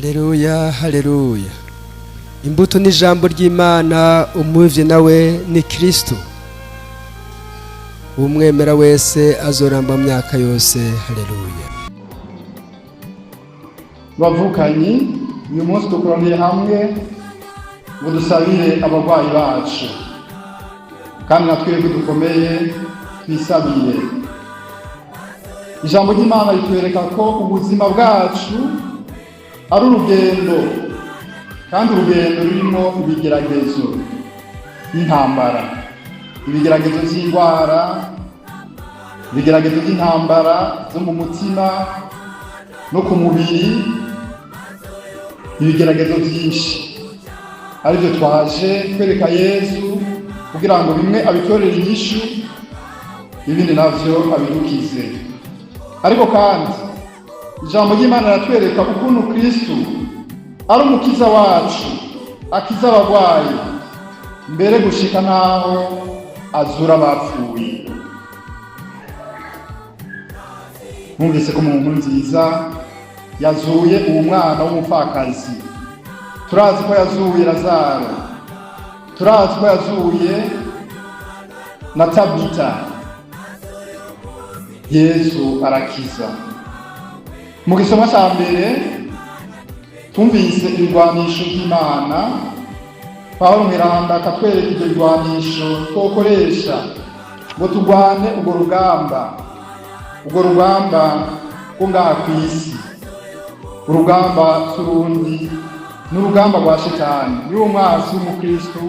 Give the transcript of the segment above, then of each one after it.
Haleluya, haleluya. Imbuto ni ijambo ry'Imana, umuvye nawe ni Kristo. Umwemera wese azoramba mu myaka yose. Haleluya. Bavukanyi, uyu munsi dukoraniye hamwe ngo dusabire abarwayi bacu, kandi na twebwe dukomeye twisabire. Ijambo ry'Imana ritwereka ko ubuzima bwacu ari urugendo, kandi urugendo rurimo ibigeragezo n'intambara, ibigeragezo by'indwara, ibigeragezo by'intambara zo mu mutima no ku mubiri, ibigeragezo byinshi, aribyo twaje kwereka Yezu kugira ngo bimwe abitorere inyishu, ibindi navyo abidukize. Ariko kandi ijambo ry'Imana riratwereka ukuntu Kristu ari umukiza wacu, akiza abarwayi, mbere gushika n'aho azura abapfuye. Mwumvise ko mu nkuru nziza yazuye uwo mwana w'umupfakazi, turazi ko yazuye Lazaro, turazi ko yazuye na Tabita. Yesu arakiza. Mu gisoma cya mbere twumvise ibigwanisho by'Imana. Pawulo Mweranda akatwereka ibyo bigwanisho twokoresha ngo turwane urwo rugamba, urwo rugamba rwo ngaha ku isi. Urugamba s'urundi, ni urugamba rwa Shetani, niwo mwasi w'umukristu,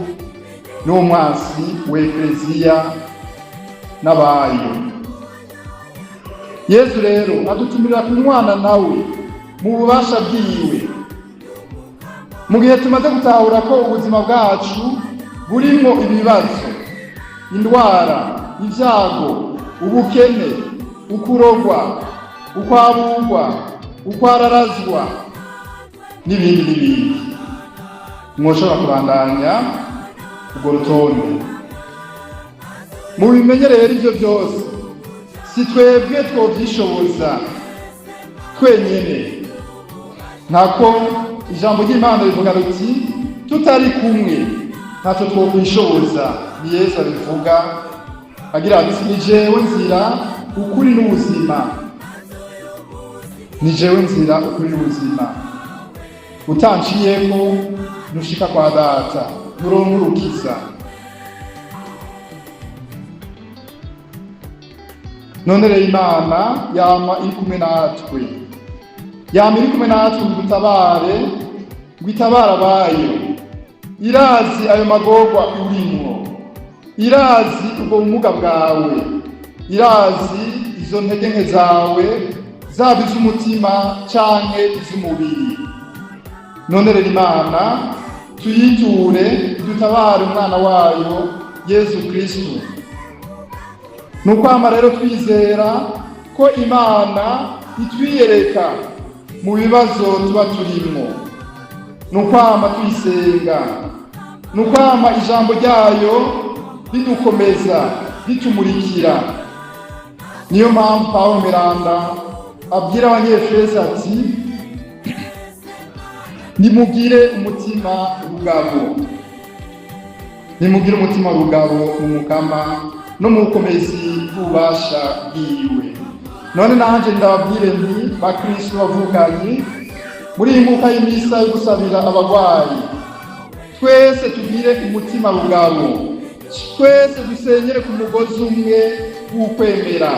niwo mwasi w'Ekleziya n'abayo. Yesu rero adutumirira kunywana nawe mu bubasha bwiwe. Mu gihe tumaze gutahura ko ubuzima bwacu burimo ibibazo, indwara, ibyago, ubukene, ukurogwa, ukwaburwa, ukwararazwa n'ibindi n'ibindi, mwoshobora kubandanya urwo rutonde. Mubimenye rero, ivyo byose si twebwe twovyishoboza twenyene, ntako ijambo ry'Imana rivuga riti: "Tutari kumwe ntacyo twokwishoboza." Ni Yesu abivuga agira ati: "Ni jewe nzira, ukuri n'ubuzima, ni jewe nzira, ukuri n'ubuzima, utanciyeko ntushika kwa Data, nturonka urukiza." None rero Imana yama iri kumwe natwe, yama iri kumwe natwe ngo idutabare, ngo itabare abayo. Irazi ayo magorwa urimwo, irazi ubwo bumuga bwawe, irazi izo ntege nke zawe, zaba iz'umutima canke iz'umubiri. None rero Imana tuyiture, dutabare umwana wayo Yesu Kristu. Ni ukwama rero twizera ko Imana itwiyereka mu bibazo tuba turimwo, ni ukwama tuyisenga, ni ukwama ijambo ryayo ridukomeza, ritumurikira. Niyo mpamvu Pawulo Mweranda abwira Abanyefeza ati: "Nimugire umutima rugabo, nimugire umutima rugabo mu Mukama no mu bukomezi bw'ububasha bwiwe." None nanje ndababwire nti: bakristo bavukanyi, muri iyi nkuka y'imisa yo gusabira abagwayi, twese tugire umutima rugabo, twese dusenyere ku mugozi umwe w'ukwemera,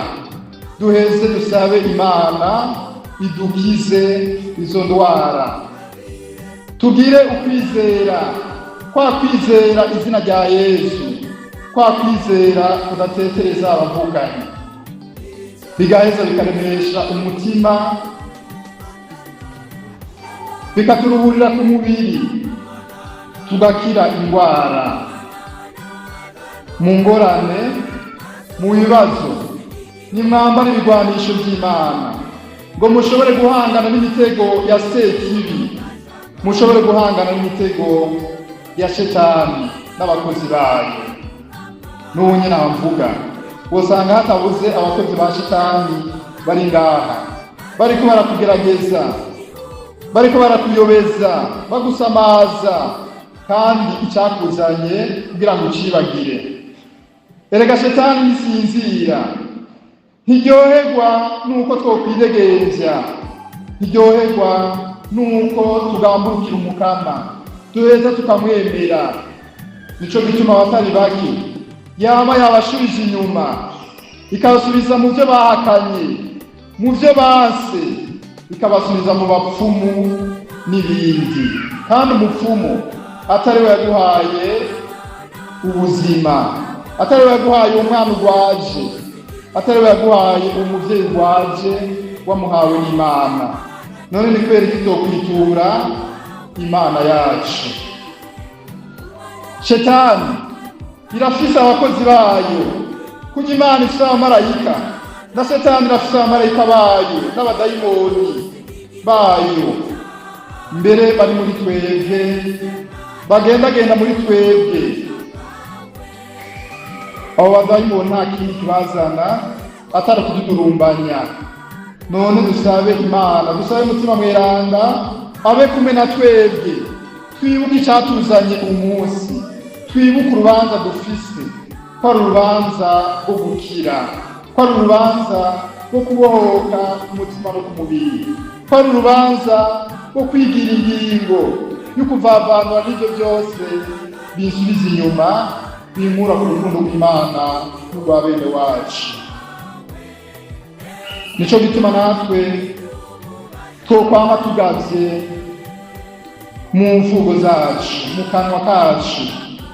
duheze dusabe Imana idukize izo ndwara. Tugire ukwizera, kwa kwizera izina rya Yesu, kwa kwizera kudatetereza abavukanyi, bigaheza bikaremesha umutima, bikaturuhurira ku mubiri, tugakira indwara. Mu ngorane, mu bibazo, nimwambara ibigwanisho by'Imana ngo mushobore guhangana n'imitego ya Sekibi, mushobore guhangana n'imitego ya Shetani n'abakozi bayo. N'ubu nyine mvuga, usanga hatabuze abakozi ba Shetani bari ngaha bariko barakugerageza. Bariko barakuyobeza, bagusamaza, kandi icyakuzanye kugira ngo ucibagire. Erega shetani ntisinzira, ntiryoherwa nuko twokwidegemvya, ntiryoherwa nuko tugambukira Umukama, duheza tukamwemera. Nico gituma abatari bake yaba yabashubije inyuma, ikabasubiza mu byo bahakanye, mu byo banse, ikabasubiza mu bapfumu n'ibindi. Kandi umupfumu atari we yaguhaye ubuzima, atari we yaguhaye umwana urwaje, atari we yaguhaye umuvyeyi urwaje, wamuhawe n'Imana. None ni kubera iki tutokwitura Imana yacu? Shetani irafise abakozi bayo. Kurya Imana ifise abamarayika, na Shetani irafise abamarayika bayo n'abadayimoni bayo. Mbere bari muri twebwe, bagendagenda muri twebwe. Abo badayimoni nta kindi kibazana atari kududurumbanya. None dusabe Imana, dusabe Mutima Mweranda abe kumwe na twebwe, twibuke icatuzanye umunsi, twibuke urubanza dufise, ko ari urubanza rwo gukira, ko ari urubanza rwo kubohoka ku mutima no ku mubiri, ko ari urubanza rwo kwigira ingingo yo kuvavanura n'ivyo byose binsubiza inyuma, binkura ku rukundo rw'Imana n'urwa bene wacu. Nico gituma natwe twokwama tugavye mu mvugo zacu, mu kanwa kacu,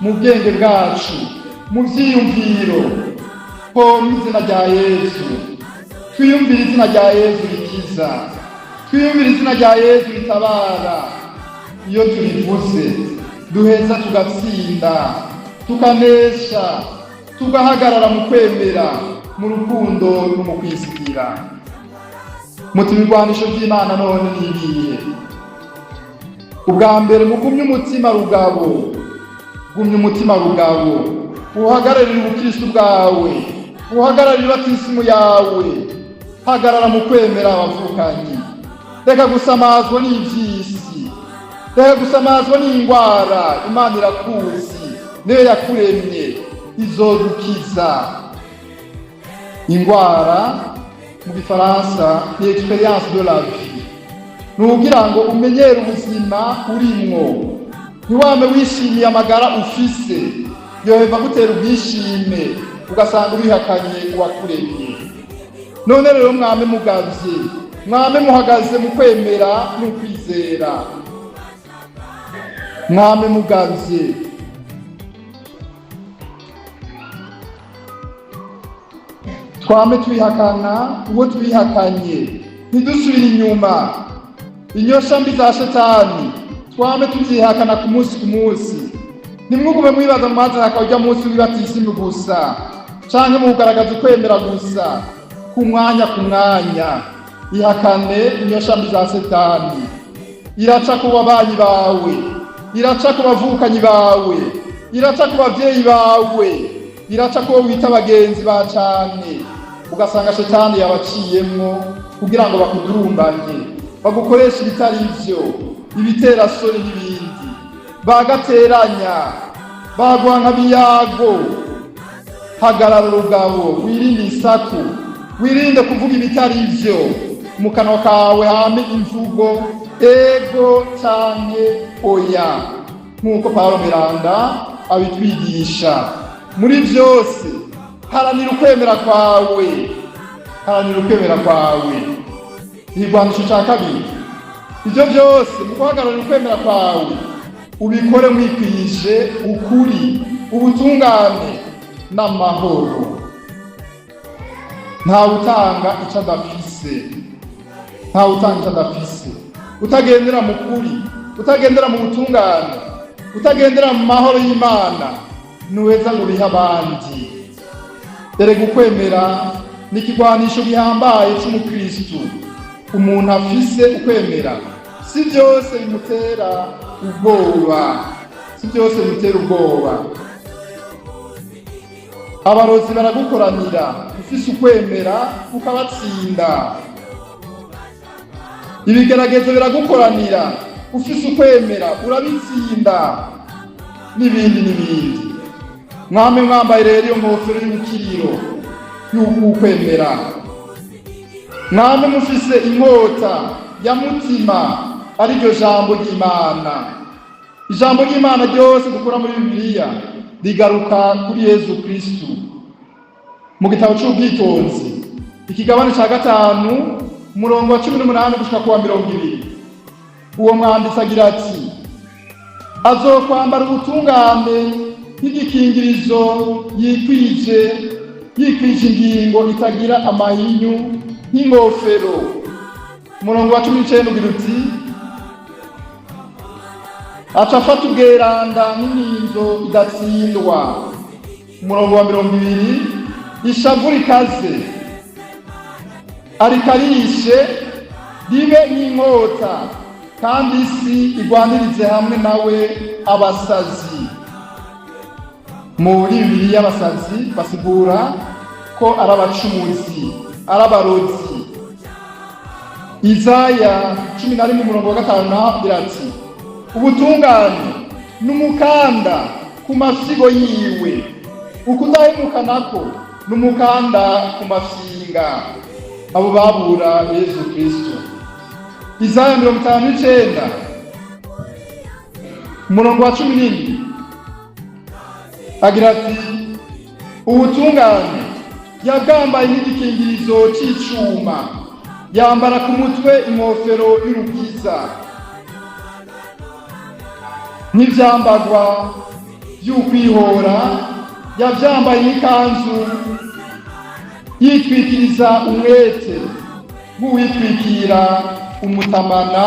mu bwenge bwacu, mu vyiyumviro, ko mw'izina rya Yezu twiyumvire izina rya Yezu rikiza, twiyumvire izina rya Yezu ritabara. Iyo turivuze duheza tugatsinda, tukanesha, tugahagarara mu kwemera, mu rukundo no mu kwizigira. Muti ibigwanisho by'Imana none ni ibihe? Ubwa mbere, mugumye umutima rugabo. Gumya umutima rugabo, uhagararire ubukristu bwawe, uhagararire ibatisimu yawe. Hagarara mu kwemera, abavukanyi. Reka gusamazwa n'ivy'isi, reka gusamazwa n'indwara. Imana irakuzi, niyo yakuremye, izogukiza. Indwara mu gifaransa ni expérience de la vie, ni ukugira ngo umenyere ubuzima urimwo, ntiwame wishimiye amagara ufise, yoheva gutera ubwishime, ugasanga urihakanye uwakuremye. None rero mwame mugavye, mwame muhagaze mu kwemera n'ukwizera, mwame mugavye. Twame twihakana uwo twihakanye, ntidusubire inyuma. Inyosha mbi za shetani twame tuzihakana ku munsi ku munsi. Ntimwugume mwibaza mu mazihaka ujya munsi w'ibatisimu gusa, canke mu kugaragaza ukwemera gusa. Ku mwanya ku mwanya ihakane inyosha mbi za setani. Iraca ku babanyi bawe, iraca ku bavukanyi bawe, iraca ku bavyeyi bawe, iraca ku bo wita abagenzi ba cane, ugasanga shetani yabaciyemwo kugira ngo bakudurumbanye, bagukoreshe ibitari ivyo, ibiterasoni n'ibindi, bagateranya, bagwanka biyago. Hagarara urugabo, wirinde isaku, wirinde kuvuga ibitari ivyo. Mu kanwa kawe hame imvugo ego canke oya, nk'uko Paulo Mweranda abitwigisha. Muri vyose haranira ukwemera kwawe, haranira ukwemera kwawe. Igwanisho ca kabiri, ivyo vyose mu guhagararira ukwemera kwawe ubikore mwikwije ukuri, ubutungane n'amahoro. Ntawe utanga ico adafise, ntawe utanga ico adafise. Utagendera mu kuri, utagendera mu butungane, utagendera mu mahoro y'Imana, ntuheza ngo ubihe abandi. Erega ukwemera ni ikigwanisho gihambaye c'umukristu. Umuntu afise ukwemera si byose bimutera ubwoba, si byose bimutera ubwoba. Abarozi baragukoranira, ufise ukwemera ukabatsinda. Ibigeragezo biragukoranira, ufise ukwemera urabitsinda, n'ibindi n'ibindi. Mwame mwambaye rero iyo nkofero y'ubukiriro y'ukwemera, mwame mufise inkota ya Mutima, ariryo jambo ry'Imana. Ijambo ry'Imana ryose dukura muri Bibiliya rigaruka kuri Yezu Kristu. Mu gitabo c'Ubwitonzi, ikigabane ca 5, umurongo wa 18 gushika kuwa 20, uwo mwanditsi agira ati: "Azokwambara ubutungane nk'igikingirizo, yikwije, yikwije ingingo itagira amahinyu nk'ingofero." Umurongo wa 19 ugira uti: "Aca afata ubweranda n'inkinzo idatsindwa." Umurongo wa 20: "Ishavu rikaze arikarishe ribe nk'inkota, kandi isi igwanirize hamwe nawe abasazi." Muri Bibiliya abasazi basigura ko ari abacumuzi, ari abarozi. Izaya 11, umurongo wa 5 naho agira ati: "Ubutungane n'umukanda ku mafyigo yiwe, ukudahemuka nako n'umukanda ku mafyinga." Abo babura Yezu Kristo. Izaya 59, umurongo wa 17 agira ati: "Ubutungane yabwambaye nk'igikingirizo c'icuma, yambara ku mutwe inkofero y'urukiza nk'ivyambagwa vy'ukwihora, yavyambaye nk'ikanzu, yitwikiriza umwete nk'uwitwikira umutamana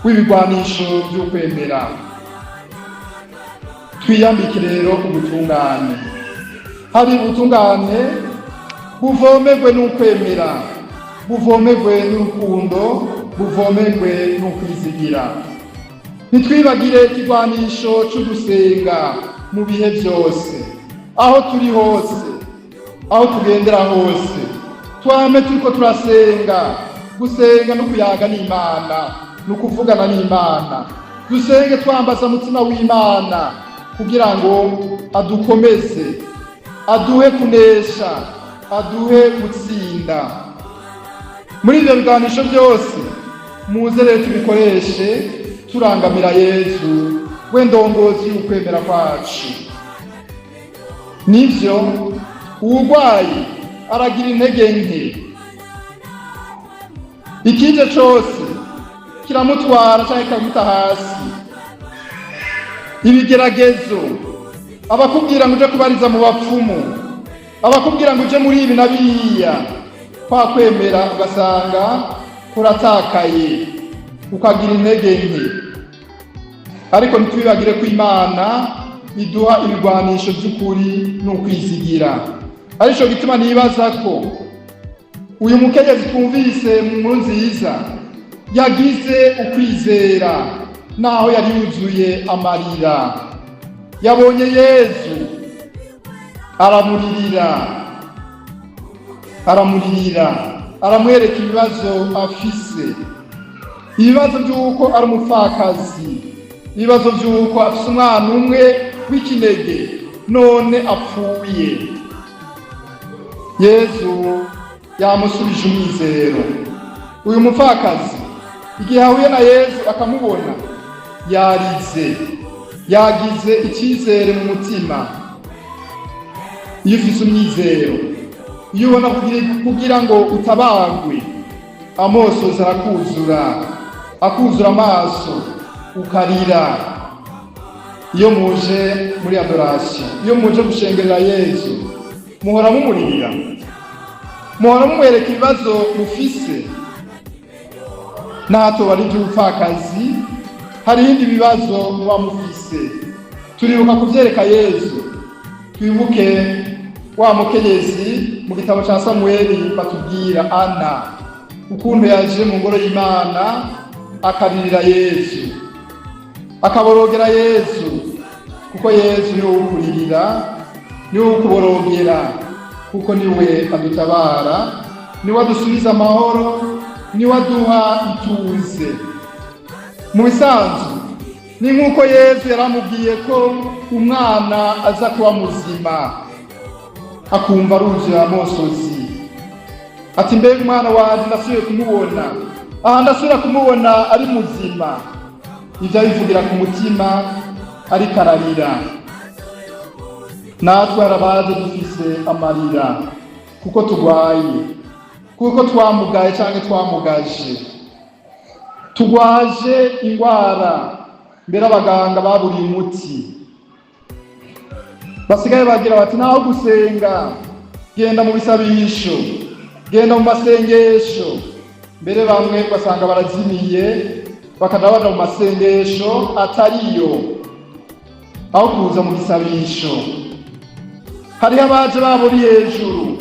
w'ibigwanisho vy'ukwemera." Twiyambike rero ubutungane. Hari ubutungane buvomerwe n'ukwemera, buvomerwe n'urukundo, buvomerwe n'ukwizigira. Ntitwibagire ikigwanisho c'ugusenga mu bihe byose, aho turi hose, aho tugendera hose, twame turiko turasenga. Gusenga no kuyaga n'Imana, ni ukuvugana n'Imana. Dusenge twambaza Mutima w'Imana kugira ngo adukomeze, aduhe kunesha, aduhe gutsinda. Muri ibyo biganisho byose, muze rero tubikoreshe turangamira Yezu, we ndongozi y'ukwemera kwacu. Nivyo, uwurwaye aragira intege nke, ikije cose kiramutwara canke kikamuta hasi. Ibigeragezo, abakubwira ngo uje kubariza mu bapfumu, abakubwira ngo uje muri ibi na biriya, kwa kwemera ugasanga kuratakaye, ukagira intege nke. Ariko ntitwibagire ko Imana iduha ibigwanisho by'ukuri n'ukwizigira. Arico gituma nibaza ko uyu mukenyezi twumvise mu nkuru nziza yagize ukwizera naho yari yuzuye amarira. Yabonye Yezu, aramuririra, aramuririra, aramwereka ibibazo afise, ibibazo by'uko ari umupfakazi, ibibazo by'uko afise umwana umwe w'ikinege none apfuye. Yezu yamusubije umwizero. Uyu mupfakazi, igihe ahuye na Yezu akamubona yarize, yagize icyizere mu mutima. Iyo ufise umwizero, iyo ubona kugira ngo utabagwe, amosozi arakuzura, akuzura amaso, ukarira. Iyo muje muri adoration, iyo muje gushengerera Yezu, muhora mumuririra, muhora mumwereka ibibazo mufise. Nato ari iby'ubupfakazi, hari ibindi bibazo muba mufise, turibuka kuvyereka Yezu. Twibuke wa mukenyezi mu gitabo ca Samueli batubwira, Ana, ukuntu yaje mu ngoro y'Imana akaririra Yezu, akaborogera Yezu, kuko Yezu niwe wukuririra, niwe wukuborogera, kuko niwe adutabara. Niwe adusubiza amahoro, niwe aduha ituze. Mu bisanzwe ni nk'uko Yezu yaramubwiye ko umwana aza kuba muzima, akumva aruzuye amosozi, ati: "Mbega umwana wanjye, ndasubiye kumubona aha, ndasubira kumubona ari muzima." Ibyo abivugira ku mutima ariko ararira. Natwe harabaje dufise amarira kuko turwaye, kuko twamugaye cyangwa twamugaje, tugwaje indwara mbere abaganga baburiye umuti, basigaye bagira bati: "Naho gusenga, genda mu bisabisho, genda mu masengesho." Mbere bamwe ugasanga barazimiye, bakaja baja mu masengesho atariyo aho kuza mu gisabisho. Hariho abaje baburi hejuru,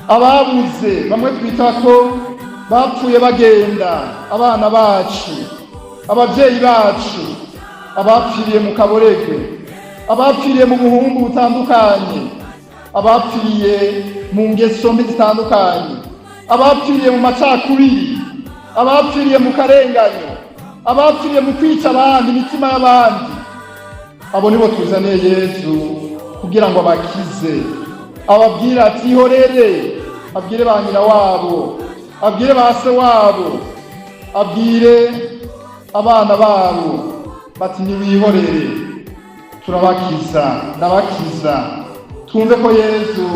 ababuze, bamwe twita ko bapfuye bagenda, abana bacu, abavyeyi bacu, abapfiriye mu kaboregwe, abapfiriye mu buhumbu butandukanye, abapfiriye mu ngeso mbi zitandukanye, abapfiriye mu macakubiri, abapfiriye mu karenganyo, abapfiriye mu kwica abandi, imitima y'abandi. Abo nibo tuzaniye Yezu kugira ngo abakize, ababwire ati: "Ihorere", abwire ba nyina wabo, abwire ba se wabo, abwire abana babo bati: "Niwihorere, turabakiza, ndabakiza." Twumve ko Yezu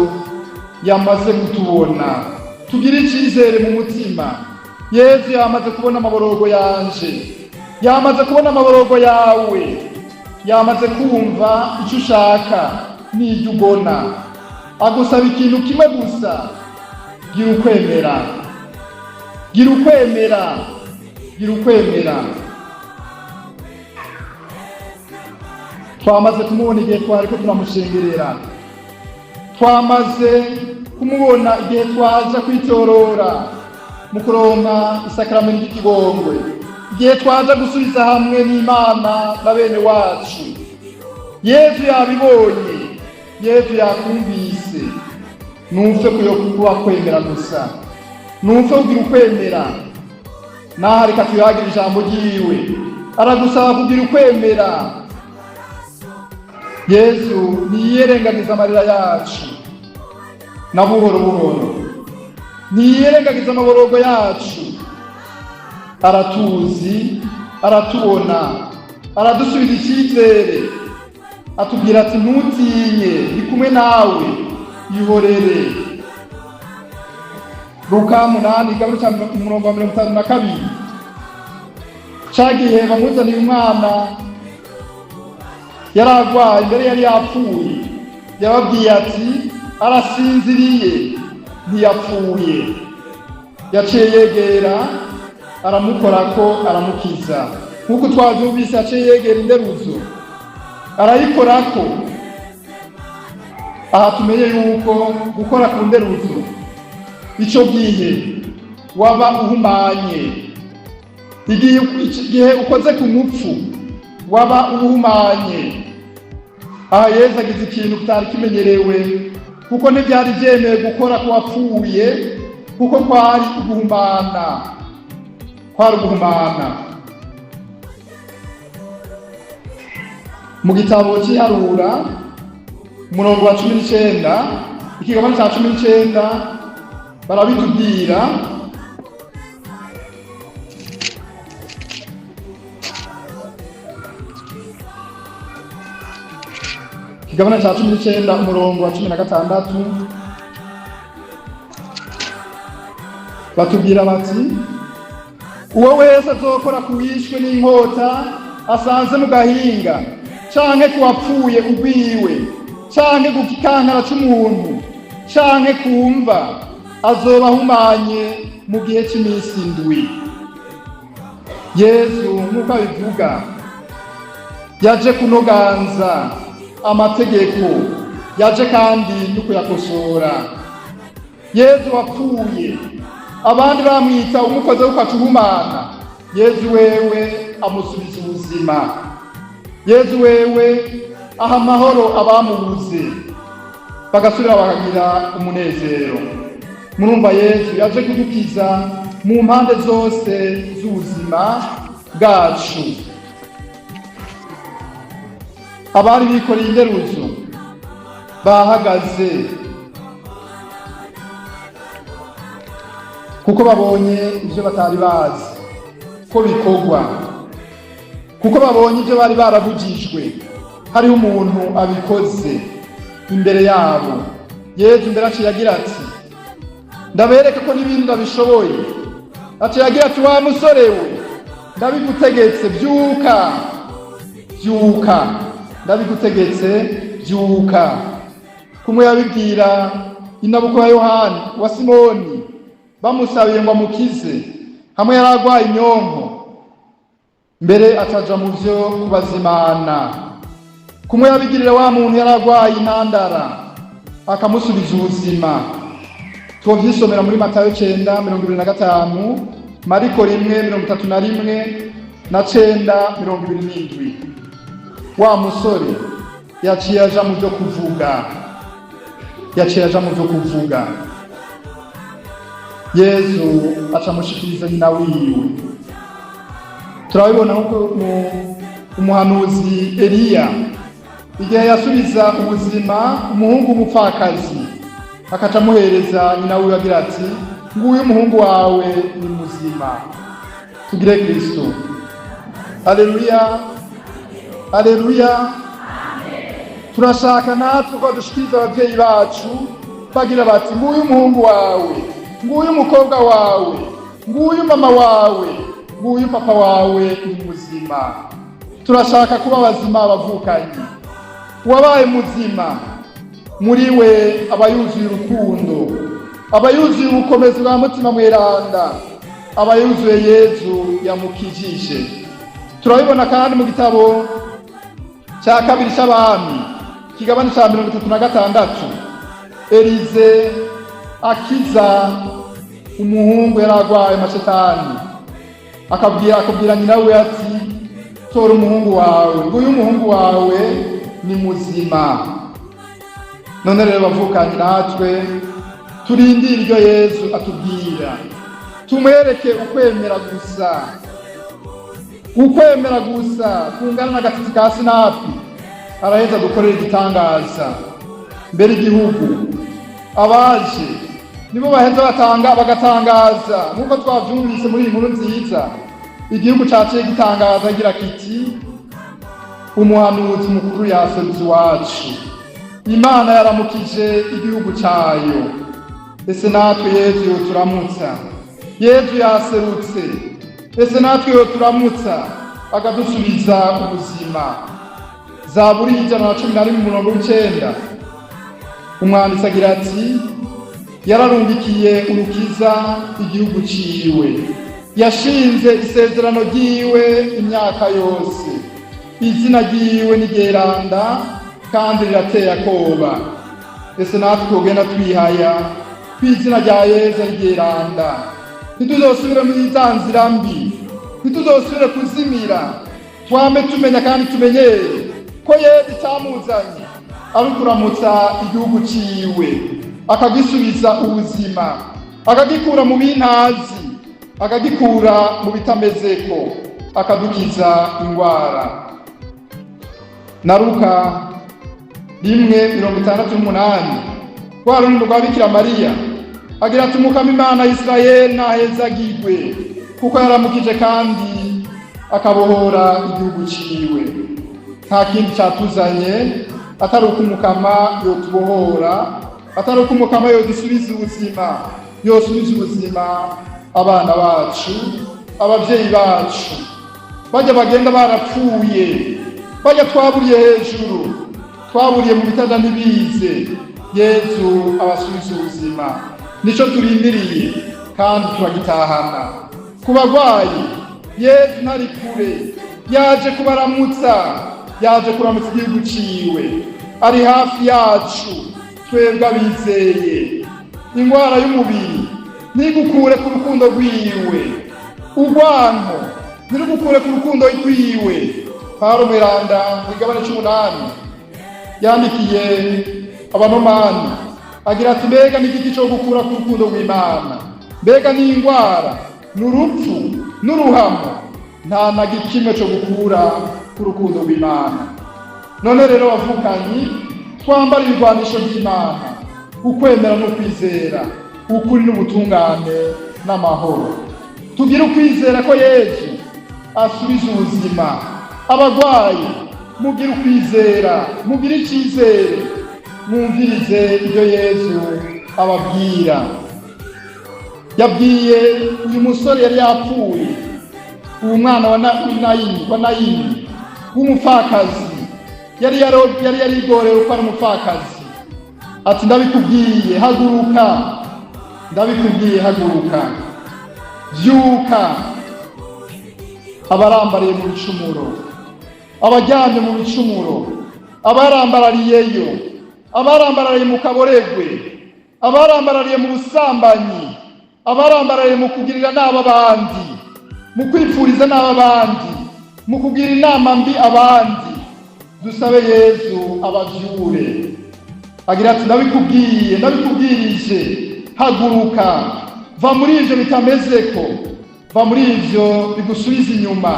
yamaze kutubona, tugire icyizere mu mutima. Yezu yamaze kubona amaborogo yanje, yamaze kubona amaborogo yawe, yamaze kumva icyo ushaka n'ibyo ubona. Agusaba ikintu kimwe gusa: gira ukwemera, gira ukwemera, gira ukwemera. Twamaze kumubona igihe twariko turamushengerera, twamaze kumubona igihe twaja kwitorora mu kuronka isakaramento ry'ikigongwe, igihe twaja gusubiza hamwe n'Imana na bene wacu. Yezu yabibonye, Yezu yakumvise. Numve kuyo kuba kwemera gusa, numve kugira ukwemera. Naho reka tuyagira ijambo ryiwe, aragusaba kugira ukwemera. Yezu ntiyirengagiza amarira yacu na buhoro buhoro, ntiyirengagiza amaborogo yacu. Aratuzi, aratubona, aradusubiza icyizere, atubwira ati: "Ntutinye, ndi kumwe nawe, ihorere." Luka 8, igaburo cya umurongo wa 52, ca gihe bamuzaniye umwana yari arwaye, mbere yari yapfuye, yababwiye ati: "Arasinziriye, ntiyapfuye." Yaciye yegera, aramukorako, aramukiza. Nk'uko twavyumvise, yaciye yegera inderuzo, arayikorako. Aha tumenye yuko gukora ku nderuzo ico gihe waba uhumanye. Igihe ukoze ku mupfu waba uhumanye. Aha Yezu agize ikintu kitari kimenyerewe, kuko ntibyari byemewe gukora ku wapfuye, kuko kwari uguhumana, kwari uguhumana. Mu gitabo cy'iharura, umurongo wa 19, ikigabane cya 19, barabitubwira. Ikigabane cya 19, umurongo wa 16, batubwira bati: "Uwo wese azokora ku wishwe n'inkota asanze mu gahinga, canke ku wapfuye ugwiwe, canke ku gikankara c'umuntu, canke ku mva, azoba ahumanye mu gihe c'imisi 7." Yezu nk'uko abivuga, yaje kunoganza amategeko, yaje kandi no kuyakosora. Yezu wapfuye, abandi bamwita umukozi w'ukacuhumana, Yezu wewe amusubiza ubuzima. Yezu wewe aha amahoro abamubuze, bagasubira bakagira umunezero. Murumva, Yezu yaje kudukiza mu mpande zose z'ubuzima bwacu. Abari bikoreye inderuzo bahagaze kuko babonye ibyo batari bazi ko bikorwa, kuko babonye ibyo bari barabujijwe. Hariho umuntu abikoze imbere yabo. Yezu mbere aciye agira ati: "Ndabereke ko n'ibindi ndabishoboye." Aciye agira ati: "Wa musore we, ndabigutegetse, byuka, byuka, ndabigutegetse, byuka." Kumwe yabibwira inabuko ya Yohani wa Simoni bamusabiye ngo amukize hamwe yari agwaye inyonko, mbere ataja mu vyo kubazimana. Kumwe yabigirira wa muntu yari agwaye intandara, akamusubiza ubuzima. Twovyisomera muri Matayo 9:25, Mariko 1:31 na 9:27. Wa musore yaciye aja mu vyo kuvuga, yaciye aja mu vyo kuvuga. Yezu aca amushikiriza nyina wiwe. Turabibona nkuko umuhanuzi Eliya, igihe yasubiza ubuzima umuhungu w'umupfakazi, akaca amuhereza nyina wiwe agira ati: "Nguyu umuhungu wawe, ni muzima." Tugire Kristo. Aleluya, aleluya. Turashaka natwe ko dushikiriza abavyeyi bacu bagira bati: "Nguyu umuhungu wawe, nguyu umukobwa wawe, nguyu mama wawe, nguyu papa wawe, ni muzima." Turashaka kuba bazima, abavukanyi. Uwabaye muzima muri we aba yuzuye urukundo, aba yuzuye ubukomezi bwa Mutima Mweranda, aba yuzuye Yezu yamukijije. Turabibona kandi mu gitabo cya kabiri cy'Abami, kigabane cya 36, Elize akiza umuhungu yari agwaye amashetani, akabwira nyina we ati: "Tora umuhungu wawe, nguyu umuhungu wawe, ni muzima." None rero bavukanye, natwe turindire iryo Yezu atubwira, tumwereke ukwemera gusa, ukwemera gusa kungana n'agatiti ka sinapi, araheza dukorera igitangaza. Mbere igihugu abaje nibo baheza batanga bagatangaza, nk'uko twavyumvise muri iyi nkuru nziza. Igihugu caciye gitangaza agira kiti: "Umuhanuzi mukuru yaserutse iwacu, Imana yaramukije igihugu cayo." Ese natwe Yezu yoturamutsa? Yezu yaserutse, ese natwe yoturamutsa akadusubiza ubuzima? Zaburi 111 umurongo w'9, umwanditsi agira ati: "Yararungikiye urukiza igihugu ciwe, yashinze isezerano ryiwe imyaka yose. Izina ryiwe ni ryeranda kandi rirateye akoba." Ese natwe twogenda twihaya ko izina rya Yezu ari ryeranda, ntituzosubire muri za nzira mbi, ntituzosubire kuzimira, twame tumenya kandi tumenyere ko Yezu icyamuzanye ari ukuramutsa igihugu ciwe, akagisubiza ubuzima, akagikura mu bintazi, akagikura mu bitamezeko, akadukiza ingwara. Na Luka 1:68, rwa ruririmbo rwa Bikira Mariya, agira ati: "Umukama Imana Isirayeli ntahezagirwe, kuko yaramukije kandi akabohora igihugu ciwe." Nta kindi catuzanye atari uko Umukama yotubohora, atari uko Umukama yodusubiza ubuzima, yosubiza ubuzima abana bacu, abavyeyi bacu, bajya bagenda barapfuye, bajya twaburiye hejuru, twaburiye mu bitanda ntibize. Yezu abasubiza ubuzima, nico turindiriye kandi turagitahana. Ku bagwayi, Yezu ntari kure, yaje kubaramutsa, yaje kuramutsa igihugu ciwe, ari hafi yacu twebwe abizeye. Ingwara y'umubiri ntigukure ku rukundo rwiwe, urwanko ntirugukure ku rukundo rwiwe. Pawulo Mweranda mu kigabane c'umunani yandikiye Abanomani. Agira ati: "Mbega ni igiti cyo gukura ku rukundo rw'Imana? Mbega ni indwara, ni urupfu, n'uruhamo? Nta na kimwe cyo gukura ku rukundo rw'Imana." None rero bavukanyi, twambara ibigwanisho by'Imana: ukwemera no kwizera, ukuri n'ubutungane n'amahoro. Tugire ukwizera ko Yezu asubiza ubuzima abagwayi. Mugire ukwizera, mugire icyizere, mwumvirize ibyo Yezu ababwira. Yabwiye uyu musore yari yapfuye, uwo mwana wa Nayini w'umupfakazi, yari yarigorewe ko ari umupfakazi, ati: "Ndabikubwiye, haguruka. Ndabikubwiye, haguruka, byuka." Abarambariye mu bicumuro, abaryamye mu bicumuro, abarambarariyeyo, abarambarariye mu kaboregwe, abarambarariye mu busambanyi, abarambarariye mu kugirira nabi abandi, mu kwipfuriza nabi abandi, mu kugira inama mbi abandi, dusabe Yezu abavyure. Agira ati: "Ndabikubwiye, ndabikubwirije, haguruka, va muri ivyo bitamezeko, va muri ivyo bigusubiza inyuma,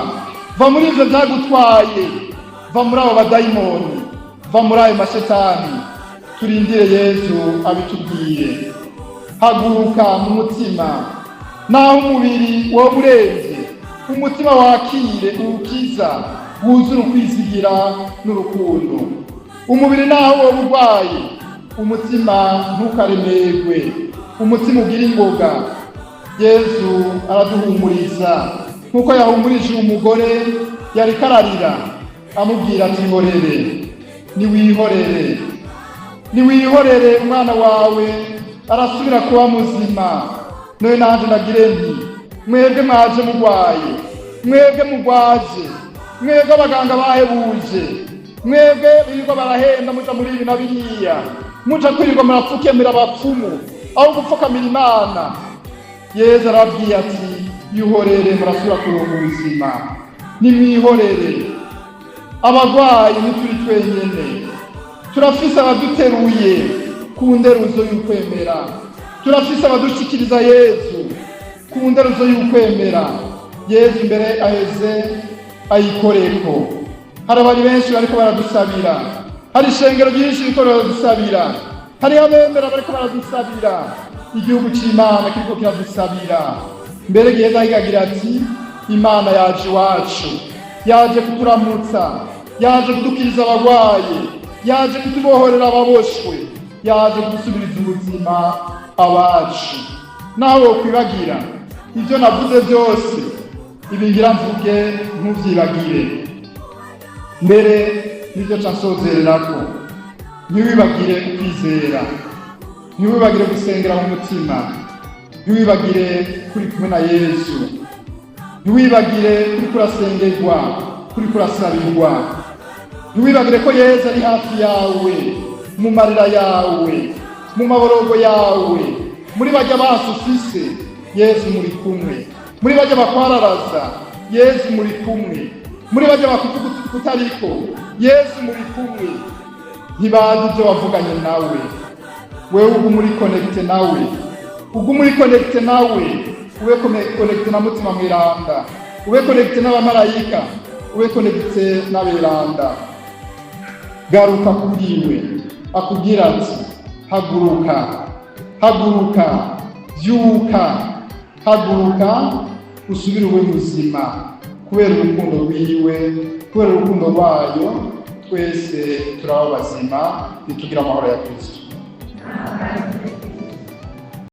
va muri ivyo byagutwaye, va muri abo badayimoni, va muri ayo mashetani." Turindire Yezu abitubwiye. Haguruka mu mutima. Naho umubiri wowe uremvye, umutima wakire uwukiza, wuzure ukwizigira n'urukundo. Umubiri naho wowe urwaye, umutima ntukaremerwe, umutima ugira ingoga. Yezu araduhumuriza nk'uko yahumurije umugore yariko ararira, amubwira ati: "Ihorere, niwihorere, niwihorere, umwana wawe arasubira kuba muzima." None nanje ndagire nti: mwebwe mwaje mugwaye, mwebwe mugwaje, mwebwe abaganga bahebuje, mwebwe birirwa barahenda muja muri ibi na biriya, muja kwirirwa murapfukemera abapfumu aho gupfukamira Imana, Yezu arababwiye ati: "Ihorere, murasubira kuronka ubuzima, nimwihorere." Abagwayi ntituri twenyene, turafise abaduteruye ku nderuzo y'ukwemera, turafise abadushikiriza Yezu ku nderuzo y'ukwemera. Yezu mbere aheze ayikoreko. Hari abari benshi bariko baradusabira, hari ishengero ryinshi ririko riradusabira, hariho abemera bariko baradusabira, igihugu c'Imana kiriko kiradusabira. Mbere giheza kigagira ati: "Imana yaje iwacu, yaje kuturamutsa, yaje kudukiriza abagwayi, yaje kutubohorera ababoshwe, yaje kudusubiriza ubuzima abacu." Nawe wokwibagira ibyo navuze byose, ibi ngira mvuge ntuvyibagire. Mbere nibyo ca nsozererako: ntiwibagire ukwizera, ntiwibagire gusengera mu mutima, ntiwibagire kuri kumwe na Yesu, ntiwibagire kuri kurasengerwa, kuri kurasabirwa, ntiwibagire ko Yesu ari hafi yawe, mu marira yawe, mu maborogo yawe, muri bajya basi ufise, Yesu muri kumwe, muri bajya bakwararaza, Yesu muri kumwe, muri bajya bakuvuga kutariko, Yesu muri kumwe. Ntibazi ibyo wavuganye nawe. Wewe ugume uri connecté nawe, ugume uri connecté nawe, ube connecté na Mutima Mweranda, ube connecté n'abamarayika, ube connecté n'aberanda. Garuka kuriwe akubwira ati: "Haguruka, haguruka, byuka, haguruka, usubire ube muzima." Kubera urukundo rwiwe, kubera urukundo rwayo, twese turaba bazima. Nitugira amahoro ya Kristo.